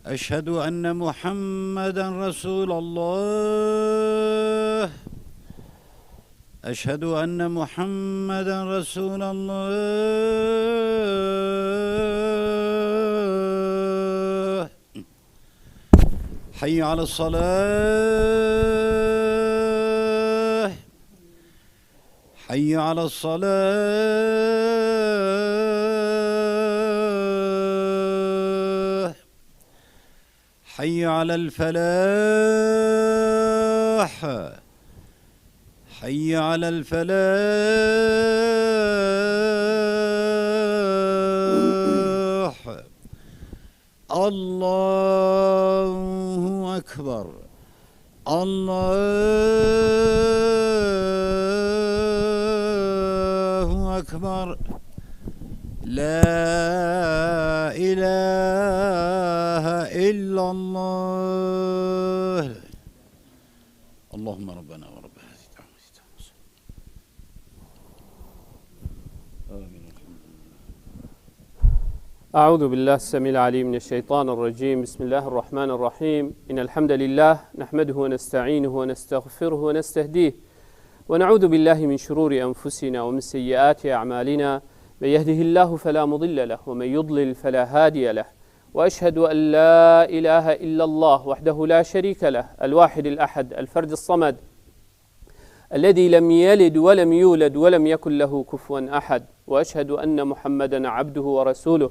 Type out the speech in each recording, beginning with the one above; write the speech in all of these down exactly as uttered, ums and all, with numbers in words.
أشهد أن محمدا رسول الله. أشهد أن محمدا رسول الله. حي على الصلاة. حي على الصلاة. حي على الفلاح. حي على الفلاح. الله أكبر. الله أكبر. لا إله إلا الله. اللهم ربنا ورب هذه الدعوة التامة. آمين. أعوذ بالله السميع العليم من الشيطان الرجيم. بسم الله الرحمن الرحيم. إن الحمد لله نحمده ونستعينه ونستغفره ونستهديه، ونعوذ بالله من شرور أنفسنا ومن سيئات أعمالنا. من يهده الله فلا مضل له، ومن يضلل فلا هادي له. وأشهد أن لا إله إلا الله وحده لا شريك له، الواحد الأحد، الفرد الصمد، الذي لم يلد ولم يولد ولم يكن له كفوا أحد. وأشهد أن محمدا عبده ورسوله.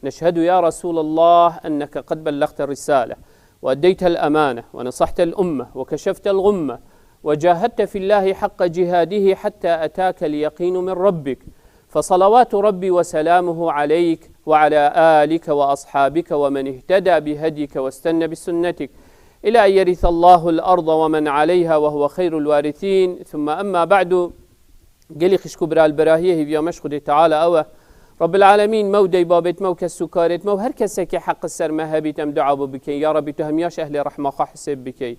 نشهد يا رسول الله أنك قد بلغت الرسالة وأديت الأمانة ونصحت الأمة وكشفت الغمة وجاهدت في الله حق جهاده حتى أتاك اليقين من ربك. فصلوات ربي وسلامه عليك وعلى آلك وأصحابك ومن اهتدى بهديك واستنى بسنتك إلى أن يرث الله الأرض ومن عليها وهو خير الوارثين. ثم أما بعد. Gelî xişk û bira, li berahiyê hêviya me ji Xwedê Teala ew e. Rabbil Alemîn, me û deybabêt me û kes û karêt me û her kesekê heq li ser me hebît, em dua bo bikin. Ya Rabbî, tu hemiya ji ehlê rehma xwe hisêb bikey.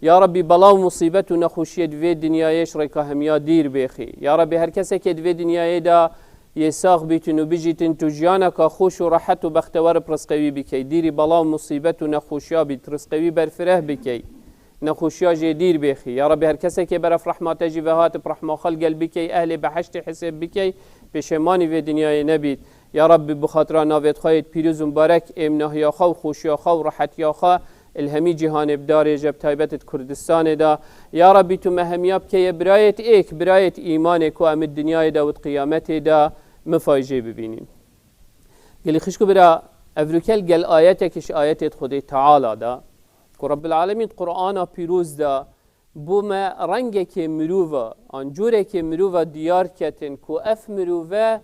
Ya Rabbî, bela û musîbet û nexweşiyê di vê dinyayê ji rêka hemiya dîr bêxî. Ya Rabbî, her kesekê di vê dinyayê de yê sax bîtin û bijîtin, tu jiyaneka xweş û rehet û bextewer bi rizqê wî bikey. Dîrî bela û musîbet û nexweşiya bît, rizqê wî berfireh bikey. Nexweşiya jê dîr bêxî. Ya Rabbî, her kesekê beref rehma te jî ve hat, bi rehma xwe li gel bikey, ehlê behiştê hisêb bikey, pêşemanî vê dinyayê nebît. Ya Rabbî, bi xatira navêt xwe yêt pîroz û mibarek, êmnahiya xwe û xweşiya xwe û rehetiya xwe li hemî cîhanê bidarêje, bi taybet di Kurdistanê de. Ya Rabbî, tu me hemiya bikeye birayêt êk, birayêt îmanê ku em di dinyayê de û di qiyametê de mifayjê bibînîn. Gelî xişk û bira, evroke li gel ayetekî ji ayetêt Xwedê Teala de, ku Rabbil Alemîn di Qur'ana pîroz de bo me rengekê mirova, an corekê mirova diyar ketin ku ev mirove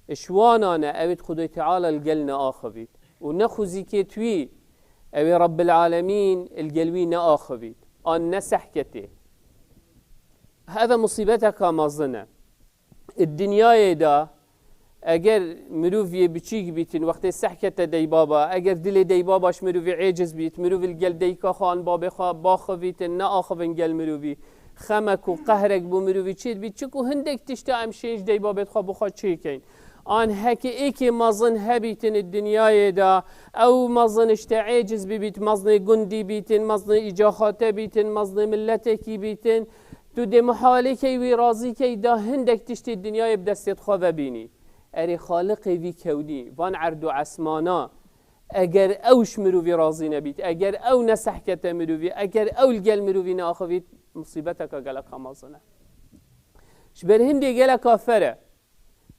ji wanan e, ewêt Xwedê Teala li gel neaxivît. Û ne xwezîkêt wî, ewê Rabbil Alemîn li gel wî neaxivît. An ne sehketê. Heve musîbeteka mezin e. Di dinyayê de eger mirov yê biçîk bîtin, wextê sehkete deybaba, eger dilê deybaba ji mirovî êciz bît, mirov li gel deyka xwe an babê xwe baxivîtin, neaxivin gel mirovî, xemek û qehrek bo mirovî çêdibît, çiku hindek tişta em şên ji deybabêt xwe bo xwe çêkeyn. An heke êkê mezin hebîtin di dinyayê de, ew mezin ji te êciz bibît, mezinê gundî bîtin, mezinê îcaxate bîtin, mezinê miletekî bîtin, tu dê mihalê key wî razî key da hindek tiştê dinyayê bi destê xwe vebînî. Erê Xaliqê vî kewnî, van erd û esmana, eger ew ji mirovî razî nebît, eger ew nesehkete mirovî, eger ew li gel mirovî neaxivît, musîbeteka geleka mezin e. Ji ber hindê geleka fer e.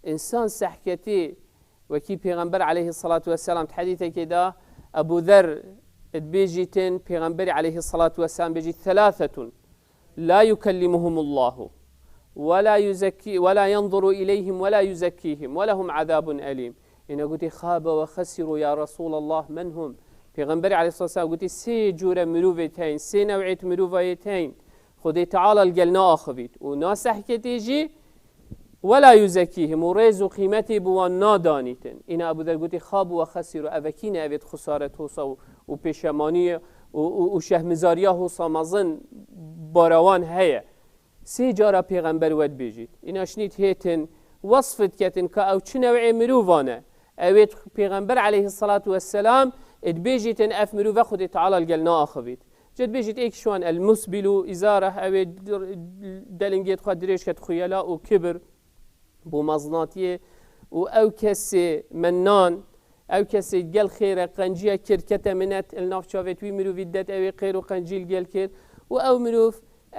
Însan sehketî, wekî Pêxember aleyhissalatu vesselam di hedîsekê de, Ebu Zer dibêjîtin, Pêxemberî aleyhissalatu vesselam bêjît, "Thalathetun la yukellimuhumullahu ve la yuzekki-, ve la yanzuru ileyhim ve la yuzekkihim ve lehum azabun elim." Îna gotî, "Xabe ve xesiru ya Resulallah, men hum?" Pêxemberî aleyhissalatu vesselam gotî, "Sê cûre mirovê teyn, sê new'êt mirovayê teyn. Xwedê Teala li gel naaxivît û nasehketê jî." "Ve la yuzekîhim", û rêz û qîmetê bi wan nadanîtin. Îna Ebu Zer gotî, "Xabu ve xesîru", evekî ne evêt xisare hosa û, û pêşemanî û, û, û şehmizariya hosa mezin bara wan heye. Sê cara pêxember we dibêjît. Îna şinît hêtin, wesfit ketin ka ew çi new'ê mirovan e. Ewêt Pêxember aleyhissalatu vesselam Ê dibêjîtin ev mirove Xwedê Teala li gel naaxivît. Cê dibêjît êk ji wan el musbilu izareh, ew ê delingê xwe dirêj ket xuyela û kibir, bo meznatiyê û ew kesê mennan, ew kesê gel xêre qenciya kir, kete minet, li nav çavêt wî mirovî det, ew ê qêr û qencî li gel kir û ew mirov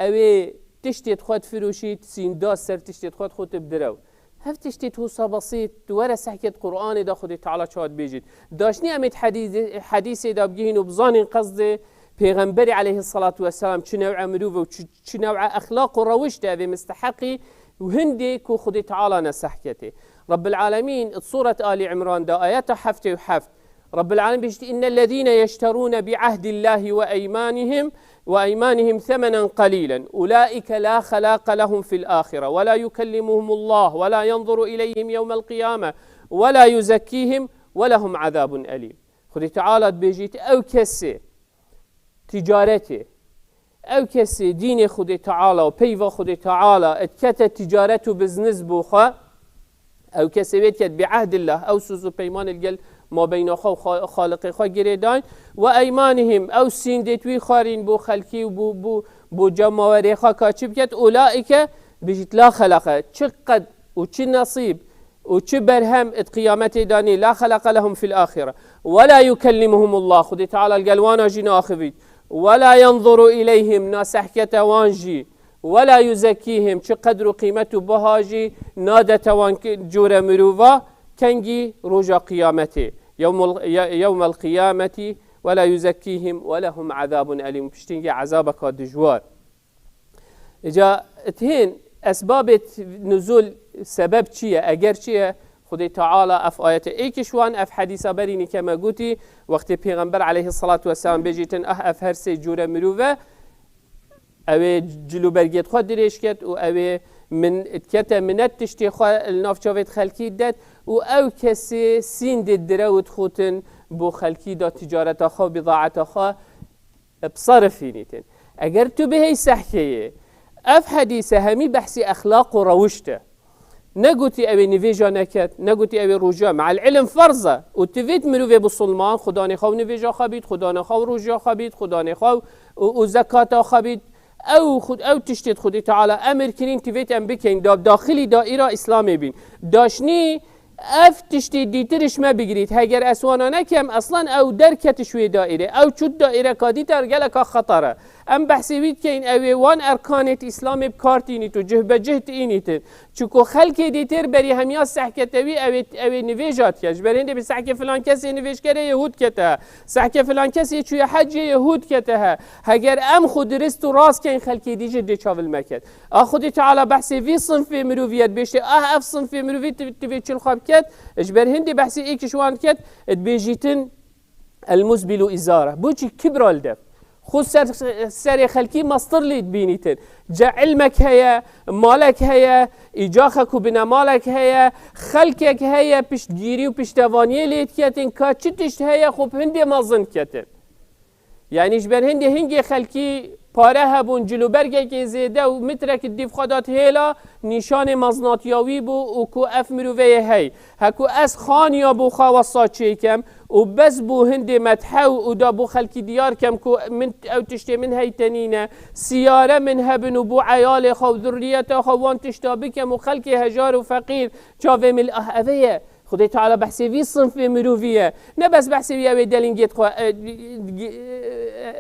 ew ê tiştê xwe difiroşît, sînda ser tiştê xwe dixwit bi direw. Hev tiştê wisa besît, tu were sehket Qur'anê de Xwedê Teala çawa dibêjît. Daşnî em ê di hedî-, hedîsê de bigihîn û bizanîn qezdê Pêxemberê aleyhissalatu vesselam çi new'e mirov û çi, çi new'e exlaq û rewişt e, ev ê misteheqî û hindê ku Xwedê Teala ne sehketê. Rabbil Alemîn di Suret Ali Imran de ayeta heftê û heft, Rabbil Alemîn bêjît, "İnnellezîne yeşterûne bi ahdillahi ve eymanihim, ve eymanihim semenen qalilen, ulaike la xelaqa lehum fil ahire, ve la yukellimuhumullah, ve la yanzuru ileyhim yevmel qiyame, ve la yuzekkihim, ve lehum azabun elim." Xwedê Teala dibêjît, ew kesê ticaretê, ew kesê dînê Xwedê Teala û peyva Xwedê Teala dikete ticaret û bizniz bo xwe, ew kesê wê diket bi ehdillah, ew soz û peymanê li gel mabeyna xwe û xa-, Xaliqê xwe girêdayîn, ve eymanihim, ew sîndêt wî xwarîn bo xelkî û bo, bo, bo cemawerê xwe ka çi biket, ulaike, bêjît la xelaqa, çi qed û çi nesîb û çi berhem di qiyametê de nî, la xelaqa lehum fil axire, ve la yukellimuhumullah, Xwedê Teala li gel wana jî naaxivît, ve la yanzuru ileyhim, nasehkete wan jî, ve la yuzekkihim, çi qedr û qîmet û biha jî nadete wan ki-, cure mirova, kengî roja qiyametê, yewmul-, ye-, yewmel qiyameti, ve la yuzekkihim, ve lehum azabun elim, piştîngê ezabeka dijwar. Îca tihên esbabê nuzul sebeb çi ye? Eger çi ye? Xwedê Teala ev ayete êkiş wan, ev hedîsa berî nîke me gotî, wextê Pêxember aleyhissalatu vesselam bêjîtin, ah, ev her sê cûre mirov e, ew ê cilûbergê xwe dirêj ket û ew ê min dikete minet tiştê xwe li nav çavêt xelkî det û ew kesê sîndê direw dixutin bo xelkî da ticareta xwe û bidaeta xwe, e, bisarifînîtin. Eger tu bihêy sehkeyê, ev hedîse hemî behsî exlaq û rewişt e. Negotî ew ê nivêja neket, negotî ew ê roja. Me'el ilim ferz e. Û tu vêt mirovê bisilman, xudanê xwe û nivêja xwe bît, xudanê xwe û roja xwe bît, xudanê xwe û, û zekata xwe bît. Ew xud-, ew tiştê Xwedê Teala emir kirîn, tu vêt em bikeyn, da daxilî daîra Îslamê bîn. Daşnî Ev tiştê dîtir ji me bigirît. Heger ez wana nekem, eslan ew derketiş wê daîre. Ew çût daîre ka dîtar geleka xetar e. Em behsê wî dikeyn, ew ê wan erkanêt Îslamê bi kar tînît û cih be cih tînîtin. Çunku xelkê dîtir berî hemiya sehkete wî ew ê, ew ê nivêja diket. Ji ber hindê bi sehkê filan kesê nivêjkerê Yehûd kete he. Sehkê filan kesê çûye hecê Yehûd kete he. Heger em xwe dirist û rast keyn, xelkê dî jî dê çavilmeket. A Xwedê Teala behsê vî sinfê mirovî ye, dibêjtê, ah, ev sinfê mirovî ti-, tivê çil xwe biket, ji ber hindê behsê êk ji wan diket, dibêjîtin, el muzbilu izara. Bo çi kibra li dev? Xwe ser, serê xelkî mestirlî dibînîtin. Ca ilmek heye, malek heye, îcaxek û binemalek heye, xelkek heye, piştgîrî û piştevaniyê lê diketin, ka çi tişt heye, xwe bi hindê mezin diketin. Yanî ji ber hindê hingê xelkî pare hebûn, cilûbergekê zêde û mitrek dîv xwe dat hêla, nîşanê meznatiya wî bû û ku ev miroveyê hey. Heku ez xaniya bo xwe wesa çêkem û bes bo hindê methe û da bo xelkî diyar kem ku min ew tiştê min heyte nîne, siyare min hebin û bo eyalê xwe û zurriyeta xwe wan tişta bikem û xelkê hejar û feqîr çavê min li ah eve ye. Xwedê Teala behsê vî sinfê mirovî ye. Ne bes behsê wî ew ê delingê xwe, e, e,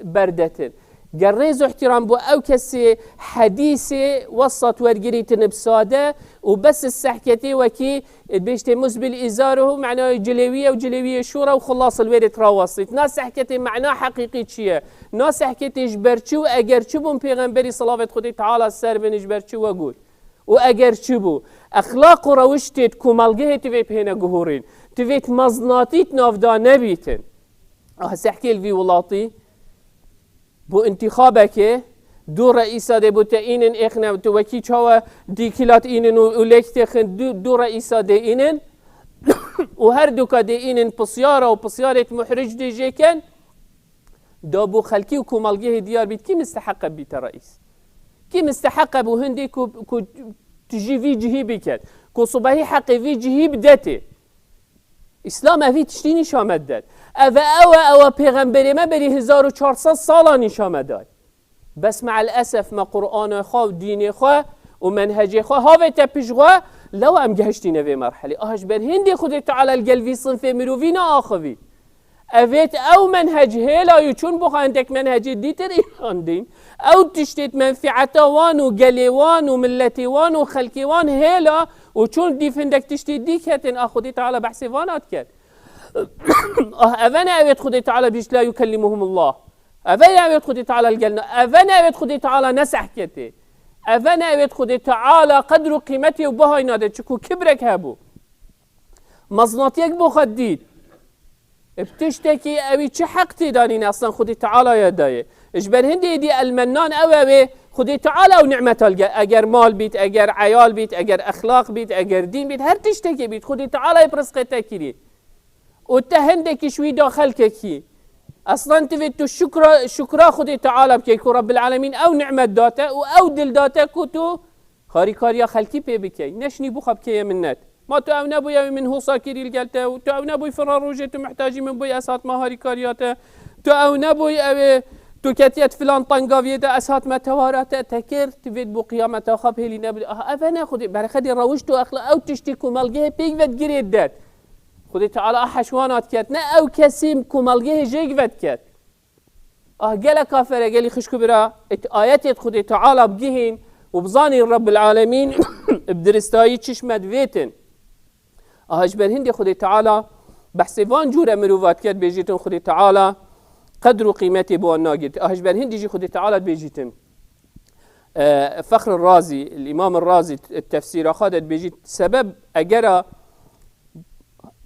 berdetin. Ger rêz û ihtiram bo ew kesê hedîsê wesat wergirîtin bi sade û bes sehketê wekî, e, bêjtê muzbil îzaruhu, mena cilê wî ye û cilê wî yê şûr e û xulas li wê rê rawestît. Na sehketê mena heqîqî çi ye? Na sehketê ji ber çi û eger çi bûn pêxemberî, silavêt Xwedê Teala ser bin, ji ber çi we got? Û eger çi bû, exlaq û rewiştêt komelgehê tivê pêne guhorîn, tivêt meznatît navda nebîtin. Ah, sehkê li vî welatî, bo intîxabekê, du reîsa dê bo te înin êxne, tu wekî çawa dîkilat înin û, û lêk têxin, du, du reîsa dê înin, û her duka dê înin pisyara û pisyarêt muhric dê jêken, da bo xelkî û komelgehê diyar bît, kî misteheq e bîte reîs? Kî misteheq e bo hindê ku, ku tu jî vî cihî biket? Ku subehî heqê vî cihî bidetê? Îslam evî tiştî nîşa me didet. Ev e, ew e, ew e pêxemberê me berî hezar û çar sed sala nîşa me day. Bes me'el esef me Qur'ana xwe û dînê xwe û menhecê xwe havête pişt xwe, lew em gehiştîne vê merhelê. Ah, ji ber hindê Xwedê Teala li gel vî sinfê mirovî neaxivî. Evêt ew menhec hêla û çûn bo hindek menhecê dîtir îlandîn. Ew tiştêt menfieta wan û gelê wan û milletê wan û xelkê wan hêla û çûn dîv hindek tiştê dî ketin. A Xwedê Teala behsê van hat ket. Ah, eve ne evêt Xwedê Teala bîst la yukellimuhumullah. Eve ne evêt Xwedê Teala li gel ne. Eve ne evêt Xwedê Teala nesehketê. Eve ne evêt Xwedê Teala qedr û qîmetê û bahay nade. Çiku kibrek hebû. Meznatiyek bo xwe dît. Bi tiştekî ewî çi heq tê danîne, eslan Xwedê Teala ya dayê. Ji ber hindê dî el-Mennan ew e wê Xwedê Teala ew nimeta li gel. Eger mal bît, eger eyal bît, eger exlaq bît, eger dîn bît, her tiştekê bît, Xwedê Teala yê bi rizqê te kirî. Û te hindekî ji wî da xelkekî. Eslan divê tu şukra, şukra Xwedê Teala bikey ku Rabbil Alemîn ew nimet da te û ew dil da te ku tu harîkariya xelkî pê bikey. Neşnî bo xwe bikeye minnet. Ma tu ew nebûyî ew ê min hosa kirî li gel te û tu ew nebûyî filan rojê tu mihtacî min bûyî ez hatime harîkariya te. Tu ew nebûyî ew ê tu ketiye di filan tengaviyê de ez hatime tewara te, te kir, tu vê bo qiyameta xwe bihêlî nebû. Aha, ev e ne Xwedê, berxedê rewişt û exla-, ew tiştî komelgehê pêk ve digirê didet. Xwedê Teala a heşwana diket, ne ew kesî komelgehê jêk ve diket. Ah, gelek kafere, gelî xişk û bira, it ayetê Xwedê Teala bigihîn û bizanîn Rabbil Alemîn bi diristayî çi ji me divêtin. Aha, ji ber hindê Xwedê Teala behsê van cûre mirova dike, dibêjîtin Xwedê Teala qedr û qîmetê bi wan nagirît. Aha, ji ber hindî jî Xwedê Teala dibêjîtin. E, Fexr Razî, Îmam Razî, tefsîra xwe de dibêjît, sebeb egera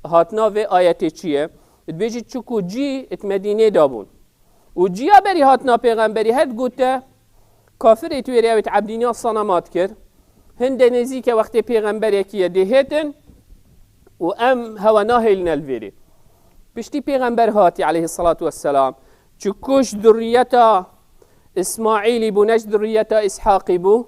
hatina vê ayetê çi ye? Dibêjît, çiku cî it Medînê de bûn. Û ciya berî hatina pêxemberî her digote, kafirê tu wêrê ew ê ebdîniya senema dikir, hinde nêzîke wextê pêxemberekî ye dê hêtin û em hewe nahêlîne li vêrê. Piştî pêxember hatî aleyhisselatu vesselam, çi kuş durriyeta Îsmaîlî bû, ne ji durriyeta Îshaqî bû,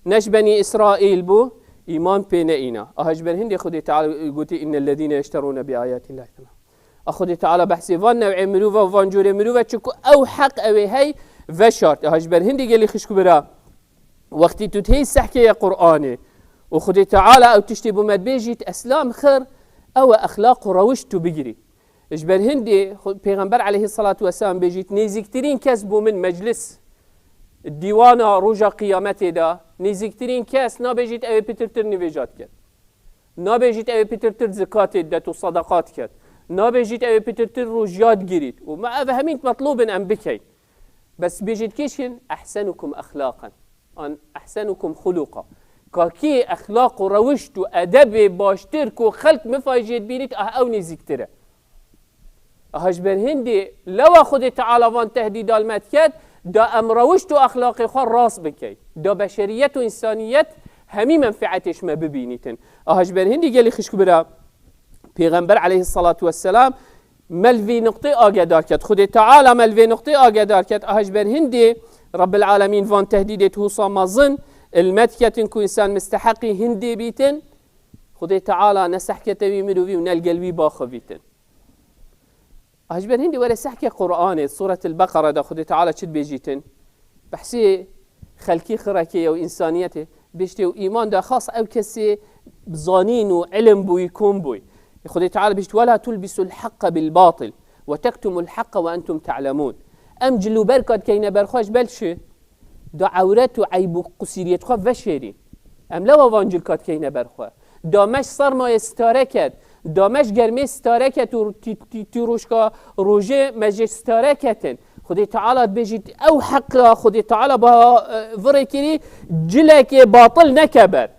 ne ji benî Îsraîl bû, îman pê neîna. Aha ji ber hindê Xwedê Teala gotî, "Innellezîne yeşterûne bi ayatî llahî." A Xwedê Teala behsê van new'ê mirova û van cûrê mirova, çiku ew heq ew ê hey veşart. Aha ji ber hindê gelî xişk û bira. Wextî tu dihêy sehkeye Qur'anê û Xwedê Teala ew tiştê bo me dibêjît, eslam xir, ew e exlaq û rewişt tu bigirî. Ji ber hindê xwe-, Pêxember aleyhisselatu vesselam bêjît, nêzîktirîn kes bo min meclis, dîwana roja qiyametê de, nêzîktirîn kes nabêjît ew ê pitirtir nivêja diket. Nabêjît ew ê pitirtir zikatê didet û sedeqa diket. Nabêjît ew ê pitirtir rojiya digirît. Û me ev hemîn metlûb in em bikeyn. Bes bêjît kîşkin, "Ehsenukum exlaqan." An "Ehsenukum xuluqa." Ka kî exlaq û rewişt û edebê baştir ku xelk mifayê jê dibînît, ah ew nêzîktir e. Aha ji ber hindê lewa Xwedê Teala van tehdîda li me diket, da em rewişt û exlaqê xwe rast bikey. Da beşeriyet û însaniyet hemî menfeetê ji me bibînîtin. Aha ji ber hindê gelî xişk bira, Pêxember aleyhisselatu vesselam me li vî nuqtê agedar ket. Xwedê Teala me li vê nuqtê agedar ket. Aha ji ber hindê Rabbil Alemîn van tehdîdê tusa mezin li me diketin ku însan misteheqî hindê bîtin. Xwedê Teala ne sehkete wî mirovî û ne li gel wî baxivîtin. Aha ji ber hindê were sehke Qur'anê, Suretil Beqere de Xwedê Teala çi dibêjîtin? Behsê xelkî xirekê ye û însaniyetê. Bêjtê û îman de xas ew kesê zanîn û ilim bûyî, kom bûyî. Xwedê Teala bêjt, "Wela tulbisul haqqa bil batil ve tektumul haqqa ve entum ta'lemun." Em cil û berka dikeyne ber xwe ji ber çi? Da ewret û eyb û qusîriyet xwe veşêrî. Em lewa van cilka dikeyne ber xwe. Da me ji sermayê stare ket. Da me ji germê stare ket û tî-, tî-, tîrûşka rojê me jê stare ketin. Xwedê Teala dibêjît, ew heqa Xwedê Teala ba, e, virê kirî cilekê batil neke ber.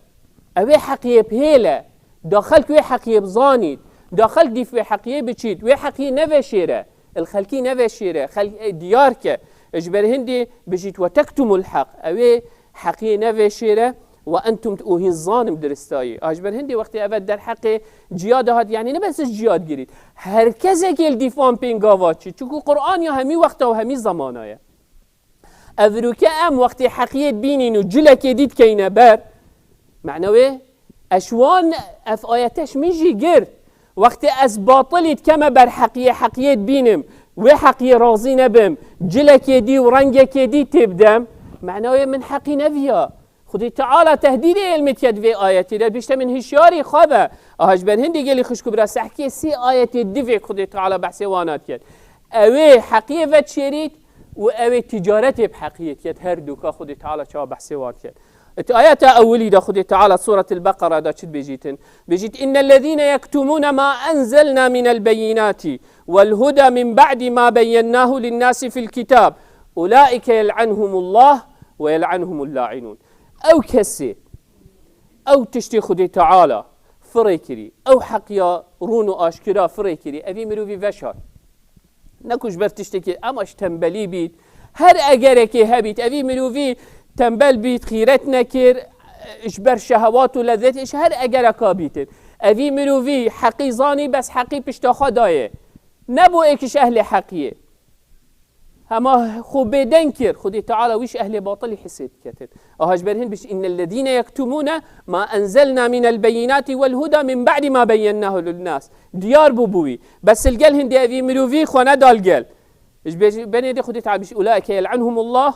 Ew ê heqiyê bihêle. Da xelk wê heqiyê bizanît. Da xelk dîf wê heqiyê biçît. Wê heqiyê neveşêre. El xelkî neveşêre. Xelk, e, diyar ke. Ji ber hindê bijît ve tektumul heq. Ew ê heqiyê neveşêre ve entum û hîn zanim diristayî. A ji ber hindê wextê eve derheqê ciya de hat, yanî ne bes ciyad girît. Her kesekê li dîfan pêngava çi. Çunku Qur'an ya hemî wexta û hemî zamana ye. Evroke em wextê heqiyê bînîn û cilekê dît keyne ber, mane wê eş wan ev ayete ji min jî girt. Wextê ez batilî dikeme ber heqiyê, heqiyê dibînim, wê heqiyê razî nebim, cilekê dî û rengekê dî têbidem, mena wê min heqî neviya. Xwedê Teala tehdîdê êlmê diket vê ayetê de, bişte min hişyarî xwe be. Aha ji ber hindê gelî xişk û bira sehkê sê ayetê divê Xwedê Teala behsê wana diket. Ew ê heqiyê veçêrît û ew ê ticaretê bi heqiyê diket. Her duka Xwedê Teala çawa behsê wan diket. Di ayeta ewilî de Xwedê Teala Suretil Beqara de çi dibêjîtin? Bêjît, "إن الذين يكتمون ما أنزلنا من البينات والهدى من بعد ما بيناه للناس في الكتاب أولئك يلعنهم الله ويلعنهم اللاعنون." Ew kesê, ew tiştê Xwedê Teala firê kirî, ew heqiya rûn û aşkira firê kirî, evî mirovî veşart. Ne ku ji ber tiştekî, ema ji tembelî bît. Her egerekê hebît, evî mirovî tembel bît, xîret nekir, ji ber şehewat û lezzetê, ji her egereka bîtin. Evî mirovî heqî zanî, bes heqî pişta xwe dayê. Nebû êk ji ehlê heqiyê. Hema xwe bêdeng kir, Xwedê Teala wî ji ehlê batilî hisê diketin. Aha ji ber hin bîst, "إن الذين يكتمون ما أنزلنا من البينات والهدى من بعد ما بيناه للناس." Diyar bû bû wî. Bes li gel hindê evî mirovî xwe neda li gel. Ji bêjî, benê dê Xwedê Teala bîst, "أولئك يلعنهم الله."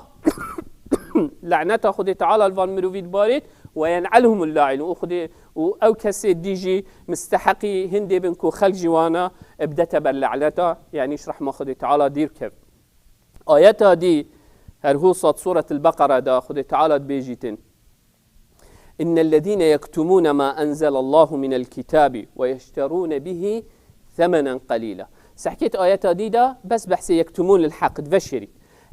Laneta Xwedê Teala li van mirovî dibarêt, "ويلعنهم اللاعنون." Û Xwedê, û ew kesê dî jî misteheqî hindê bin ku xelk jî wana bidete ber laneta, yanî ji rehma Xwedê Teala dîr kevin. Ayeta dî, her hûsat Suretil Beqara da Xwedê Teala dibêjîtin, "إن الذين يكتمون ما أنزل الله من الكتاب ويشترون به ثمنا قليلا." Sehkêt ayeta dî da bes behsê yektumûn lil heq diveşêrît.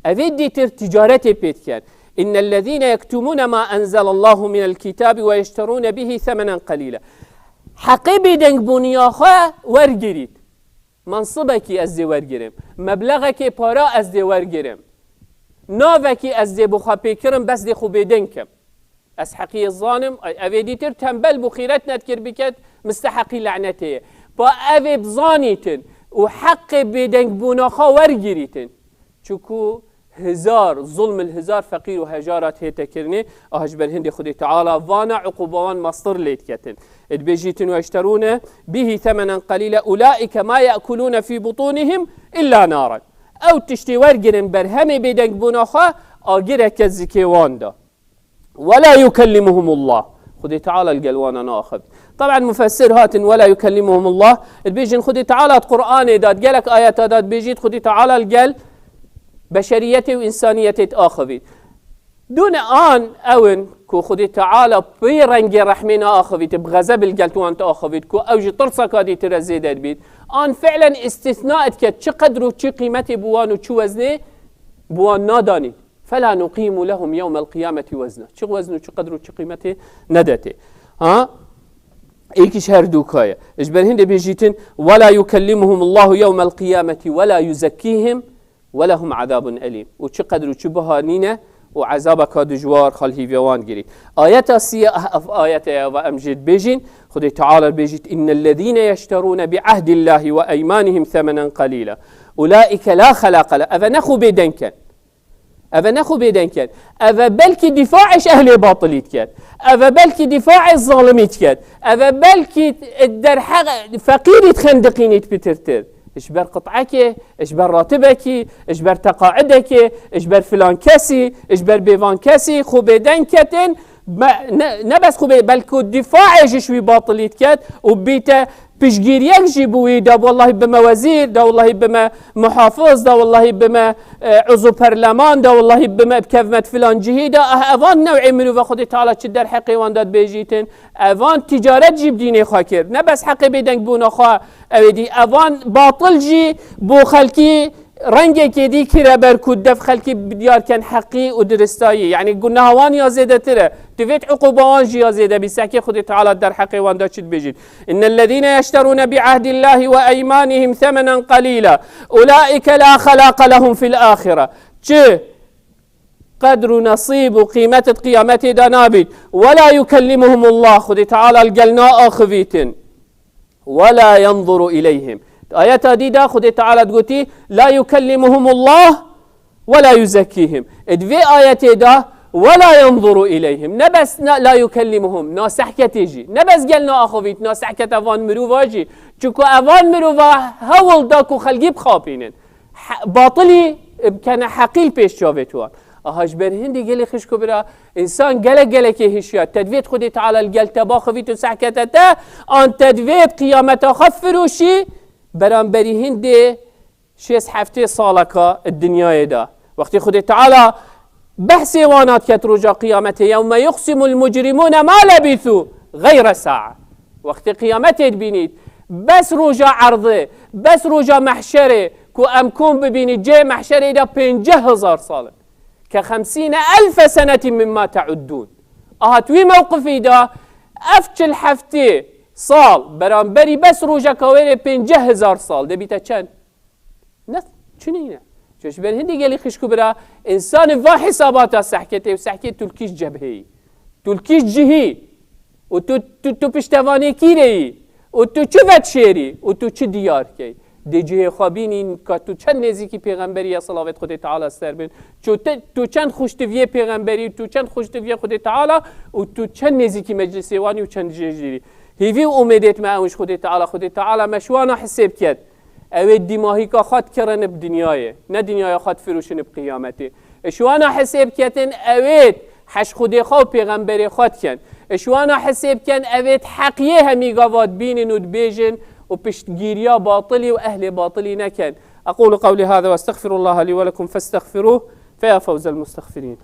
Evê dîtir ticaretê pê diken. "إن الذين يكتمون ما أنزل الله من الكتاب ويشترون به ثمنا قليلا." Heqê bêdengbûniya xwe wergirît. Mansibekî ez dê wergirim. Meblexekê para ez dê wergirim. Navekî ez dê bi xwe pê kirim, bes dê xwe bêdeng kim. Ez heqiyê zanim, ay, evê dîtir tembel bû, xîret nedikir biket, misteheqî lanetê ye. Pa evê bizanîtin û heqê bêdengbûna xwe wergirîtin. Çiku hizar, zulm li hizar feqîr û hejara tê te kirinê, ah ji ber hindê Xwedê Teala vana uquba wan mastir lê diketin. Dibêjîtin, "ويشترون به ثمنا قليلا أولئك ما يأكلون في بطونهم إلا نارا." Ew tiştê wergirin berhemê bêdengbûna xwe, agireke zikê wan da. "ولا يكلمهم الله." Xwedê Teala li gel wana naaxivît. Taban mufessir hatin, "ولا يكلمهم الله." Dibêjin Xwedê Teala di Qur'anê de, di gelek ayeta de dibêjît Xwedê Teala li gel beşeriyetê û însaniyetê diaxivît. Dûne an ew in ku Xwedê Teala pê rengê rehmê naaxivît, bi xezeb li gel wan diaxivît, ku ew ji tirseka dîtire zêde dibît. An fi'len îstîsna diket, çi qedr û çi qîmetê bi wan û çi weznê bi wan nadanît. "فلا نقيم لهم يوم القيامة وزنا." Çi wezn û çi qedr û çi qîmetê nedetê. Ha? Êkî ji her dûka ye. Ji ber hindê bêjîtin, "ولا يكلمهم الله يوم القيامة ولا يزكيهم ولهم عذاب أليم." Û çi qedr û çi biha nîne û ezabeka dijwar xal hîvê wan girî. Ayeta siyah, ev ayete ya va em jê dibêjin, Xwedê Teala dibêjît, "إن الذين يشترون بعهد الله وأيمانهم ثمنا قليلا أولئك لا خلاق لهم." Eve ne xwe bêdeng ken. Eve ne xwe bêdeng ket. Eve belkî dîfaê ji ehlê batilî diket. Eve belkî dîfaê zalimî diket. Eve belkî derheq feqîrî dixendiqînît pitirtir. Ji ber qit'ekê, ji ber ratibekî, ji ber teqaidekê, ji ber filan kesî, ji ber bêvan kesî, xwe bêdeng ketin, me-, ne, ne bes xwe bê, belkû dîfaê ji şwî batilî diket û bîte piştgiriyek jî bi wî, da wellahî bime wezîr, da wellahî bime muhafiz, da wellahî bime, e, uzû perleman, da wellahî bime bikevme di filan cihî de. Ah, evan new'ê mirove Xwedê Teala çi derheqê wan de dibêjîtin. Evan ticaret jî bi dînê xwe kir. Ne bes heqê bêdengbûna xwe ew ê dî. Evan batil jî bo xelkî rengekê dî kire ber ku dev xelkî bidiyar ken heqî û diristayî. Yanî guneha wan ya zêdetir e. Divêt uquba wan jî ya zêde bî. Sekê Xwedê Teala derheqê wan de çi dibêjît? إن الذين يشترون بعهد الله وأيمانهم ثمنا قليلا أولئك لا خلاق لهم في الآخرة. Çi qedr û nesîb û qîmet di qiyametê de nabît. ولا يكلمهم الله, Xwedê Teala li gel naaxivîtin. ولا ينظر إليهم. Ayeta dî de Xwedê Teala digotî, لا يكلمهم الله ولا يزكيهم. Di vê ayetê de ولا ينظر إليهم، ne bes na-, لا يكلمهم, nasehketê jî. Ne bes gel naaxivît, nasehketa van mirova jî. Çunku evan mirova hewl da ku xelkî bixapînin. He-, batilî bikene heqî li pêş çavê wan. Aha ji ber hindî gelî xişk û bira, însan gelek gelekê hişyar. Te divêt Xwedê Teala li gel te baxivît û sehkete te, an te divêt qiyameta xwe firoşî, beramberî hindê şêst heftê saleka di dinyayê de. Wextê Xwedê Teala behsê wan hat ket roja qiyametê, يوم يقسم المجرمون ما لبثوا غير ساعة. Wextê qiyametê dibînît, bes roja erdê, bes roja mehşerê ku em kom bibînît, cihê mehşerê de pêncî hezar sal in. كخمسين ألف سنة مما تعدون. Aha tu wî mewqifî de ev çil heftê sal beramberî bes rojeka wê rê pêncî hezar sal debîte çend? Ne, çi nîne? Çi ji ber hindî gelî xişk û bira, însanê va hesabata sehketê û sehkê tu li kîj cebheyî, tu li kîj cihî û tu, tu, tu piştevanê kîreyî û tu çi vetşêrî û tu çi diyar key? Dê cihê xwe bînî ka tu çend nêzîkî pêxemberî ye, silavêt Xwedê Teala ser bin. Tu te, tu çend xuştiviyê pêxemberî, tu çend xuştiviyê Xwedê Teala û tu çend nêzîkî meclisê wanî û çend jê jîrî. Hîvî û umêdêt me ew ji Xwedê Teala, Xwedê Teala me ji wana hisêb ket. Ew ê dîmahîka xwe dikirin bi dinyayê, ne dinyaya xwe difiroşin bi qiyametê. Ji wana hisêb ketin, ew ê heş Xwedê xwe û pêxemberê xwe dikin. Ji wana hisêb ken, ew ê heqiyê hemî gava dibînin û dibêjin û piştgîriya batilî û ehlê batilî nekin. أقول قولي هذا وأستغفر الله لي ولكم فاستغفروه فيا فوز المستغفرين.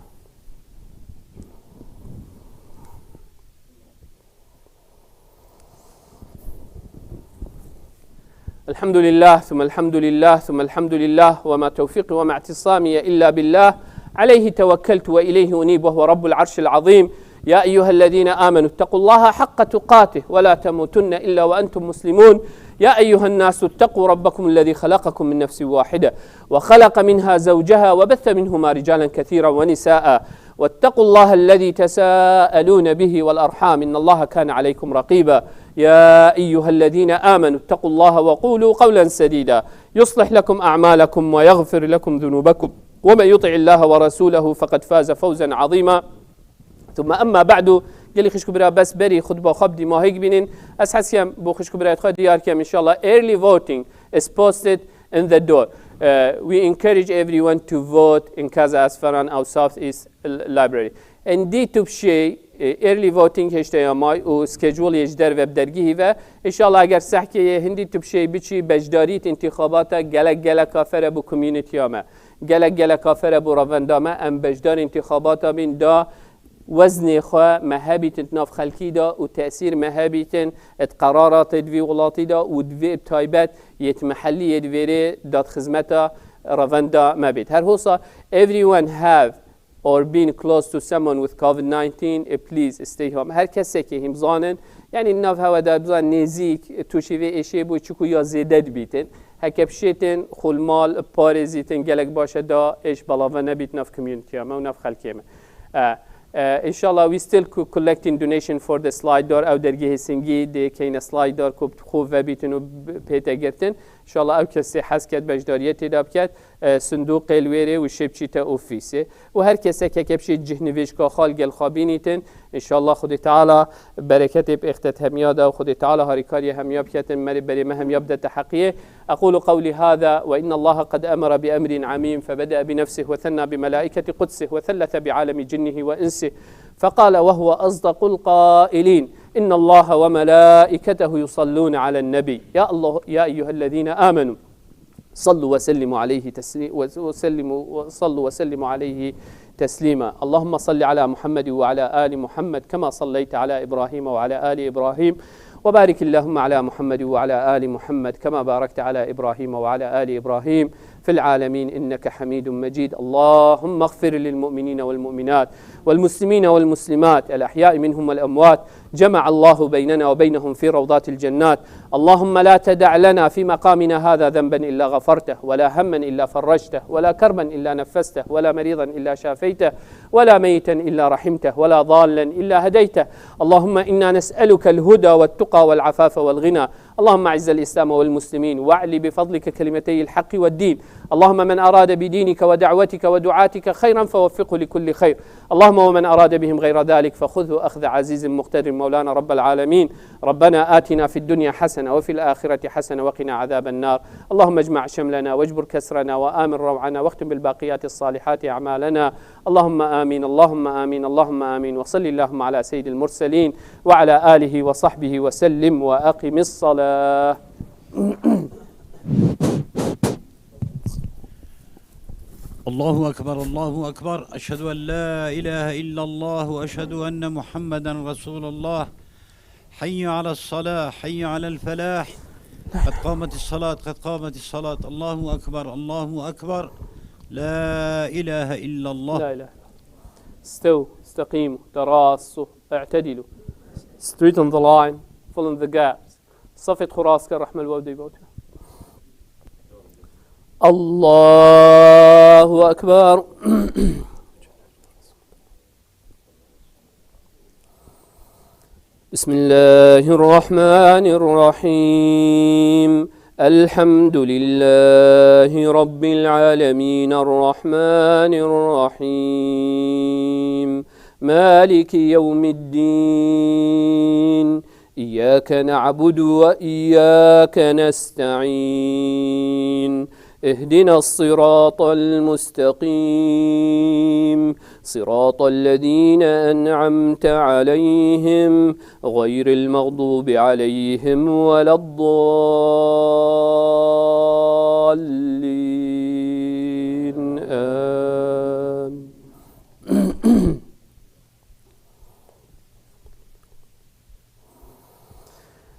الحمد لله، ثم الحمد لله، ثم الحمد لله، وما توفيقي وما اعتصامي إلا بالله، عليه توكلت وإليه أنيب، وهو رب العرش العظيم. يا أيها الذين آمنوا اتقوا الله حق تقاته ولا تموتن إلا وأنتم مسلمون. يا أيها الناس اتقوا ربكم الذي خلقكم من نفس واحدة وخلق منها زوجها وبث منهما رجالا كثيرا ونساء واتقوا الله الذي تساءلون به والأرحام إن الله كان عليكم رقيبا. يا أيها الذين آمنوا اتقوا الله وقولوا قولا سديدا يصلح لكم أعمالكم ويغفر لكم ذنوبكم ومن يطع الله ورسوله فقد فاز فوزا عظيما. ثم أما بعد، gelî xişk û bira, bes berî xutba xwe bi dîmahî bînin, ez hez kem bo xişk û birayê xwe diyar kem, inşallah early voting is posted in the door. Uh, we encourage everyone to vote in Kaza Asfaran, our South East L-, Library. Êndî tu bişêy, e, early voting hêşteya may û schedule yê ji derve bi dergihî ve. Înşallah eger sehkê yê hindî tu bişêy biçî beşdarî di întîxabata gelek geleka fere bo community-ya me. Gelek geleka fere bo revenda me. Em beşdar întîxabata bîn da weznê xwe me hebîtin di nav xelkî de û tesîr me hebîtin di qeraratê di vî welatî de û di vê bi taybet yê di mehellî yê di vêrê dadxizmeta revenda me bît. Her hosa everyone have or been close to someone with covid nineteen, eh, please stay home. Her kesekê hîm zanin, yanî nav hewe de bizan nêzîk tûşî vê êşê bû, çiku ya zêde dibîtin. Heke bişêtin, xulmal, parêzîtin, gelek baş e da êş belava nebît nav community-ya me û nav xelkê me. Eh, eh, înşallah we still co-, collecting donation for the slide door. Ew dergehê singî dê keyne slide door ku xwe vebîtin û b-, pête girtin. Înşallah ew kesê hez ket beşdariyetê de biket. E, sindoqê li wêrê û şê biçîte ofîsê. Û her kesek heke bişê cihnivêjka xwe li gel xwe bînîtin. Înşallah Xwedê Teala bereketê bi êxtet hemiya de û Xwedê Teala harîkariyê hemiya biketin, merê berê me hemiya bidete heqiyê. أقول قولي هذا وإن الله قد أمر بأمر عميم فبدأ بنفسه وثنى بملائكة قدسه وثلث بعالم جنه وإنسه فقال وهو أصدق القائلين إن الله وملائكته يصلون على النبي يا الله يا أيها الذين آمنوا صلوا وسلموا عليه تسلي-، وسلموا، صلوا وسلموا عليه تسليما. اللهم صل على محمد وعلى آل محمد كما صليت على إبراهيم وعلى آل إبراهيم، وبارك اللهم على محمد وعلى آل محمد كما باركت على إبراهيم وعلى آل إبراهيم في العالمين إنك حميد مجيد. اللهم اغفر للمؤمنين والمؤمنات والمسلمين والمسلمات الأحياء منهم والأموات، جمع الله بيننا وبينهم في روضات الجنات. اللهم لا تدع لنا في مقامنا هذا ذنبا إلا غفرته، ولا هما إلا فرجته، ولا كربا إلا نفسته، ولا مريضا إلا شافيته، ولا ميتا إلا رحمته، ولا ضالا إلا هديته. اللهم إنا نسألك الهدى والتقى والعفاف والغنى. اللهم أعز الإسلام والمسلمين، وأعل بفضلك كلمتي الحق والدين. اللهم من أراد بدينك ودعوتك ودعاتك خيرا فوفقه لكل خير. اللهم ومن أراد بهم غير ذلك فخذه أخذ عزيز مقتدر. مولانا رب العالمين، ربنا آتنا في الدنيا حسنة وفي الآخرة حسنة وقنا عذاب النار. اللهم اجمع شملنا واجبر كسرنا وآمن روعنا واختم بالباقيات الصالحات أعمالنا. اللهم آمين، اللهم آمين، اللهم آمين. وصل اللهم على سيد المرسلين وعلى آله وصحبه وسلم وأقم الصلاة. الله أكبر، الله أكبر. أشهد أن لا إله إلا الله وأشهد أن محمدا رسول الله. حي على الصلاة، حي على الفلاح. قد قامت الصلاة، قد قامت الصلاة. الله أكبر، الله أكبر. لا إله إلا الله. لا إله إلا الله. استووا، استقيموا، تراصوا، اعتدلوا. Straighten the line, fill in the gaps. صفت خراس كالرحمة الودي بوتها. الله أكبر. بسم الله الرحمن الرحيم. الحمد لله رب العالمين، الرحمن الرحيم، مالك يوم الدين. إياك نعبد وإياك نستعين. اهدنا الصراط المستقيم، صراط الذين أنعمت عليهم، غير المغضوب عليهم ولا الضالين. آمين.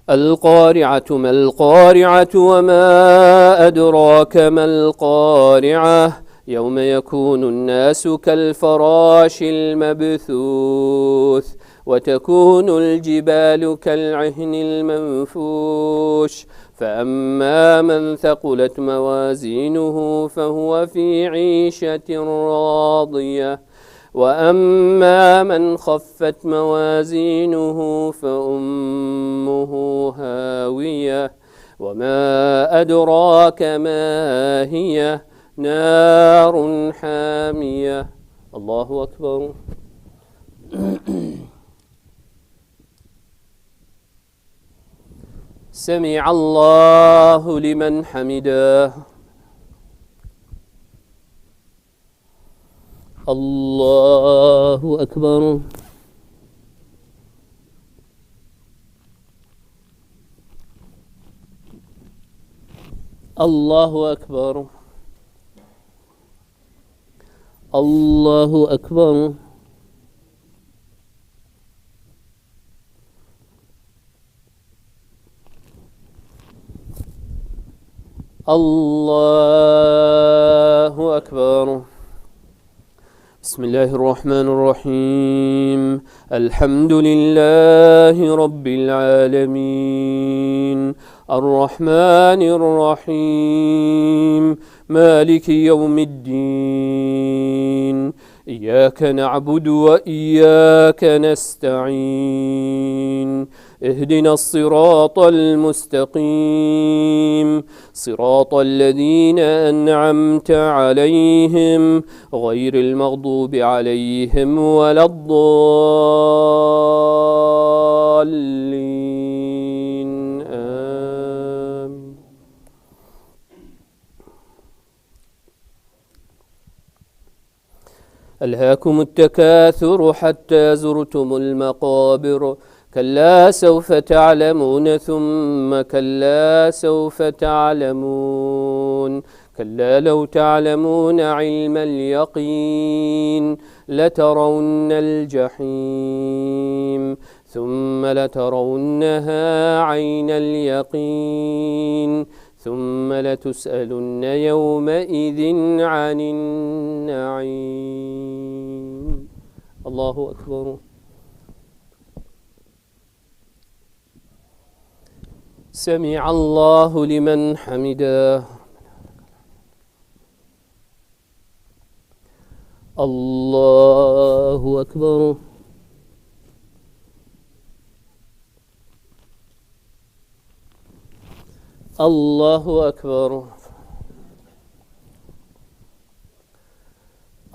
القارعة ما القارعة وما أدراك ما القارعة. يوم يكون الناس كالفراش المبثوث وتكون الجبال كالعهن المنفوش. فأما من ثقلت موازينه فهو في عيشة راضية. وأما من خفت موازينه فأمه هاوية. وما أدراك ما هي. نار حامية. الله أكبر. سمع الله لمن حمده. الله أكبر. الله أكبر. الله أكبر. الله أكبر. بسم الله الرحمن الرحيم. الحمد لله رب العالمين. الرحمن الرحيم. مالك يوم الدين. إياك نعبد وإياك نستعين. اهدنا الصراط المستقيم. صراط الذين أنعمت عليهم غير المغضوب عليهم ولا الضالين. آمين. ألهاكم التكاثر حتى زرتم المقابر. كلا سوف تعلمون ثم كلا سوف تعلمون. كلا لو تعلمون علم اليقين لترون الجحيم ثم لترونها عين اليقين ثم لتسألن يومئذ عن النعيم. الله أكبر. سمع الله لمن حمده. الله أكبر. الله أكبر.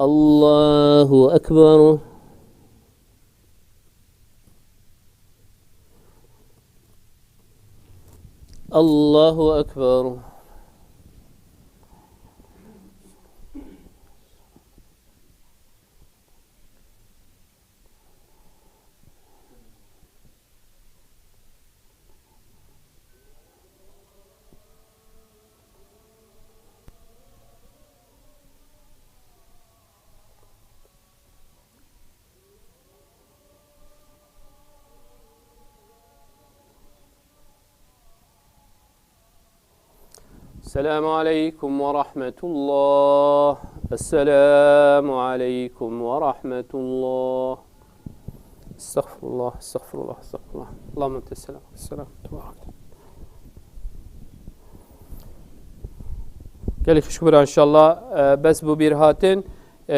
الله أكبر. الله أكبر. السلام عليكم ورحمة الله. السلام عليكم ورحمة الله. استغفر الله، استغفر الله، استغفر الله. اللهم أنت السلام، السلام تبارك. Gelek xweş bira, inşallah, e, bes bû bîr hatin.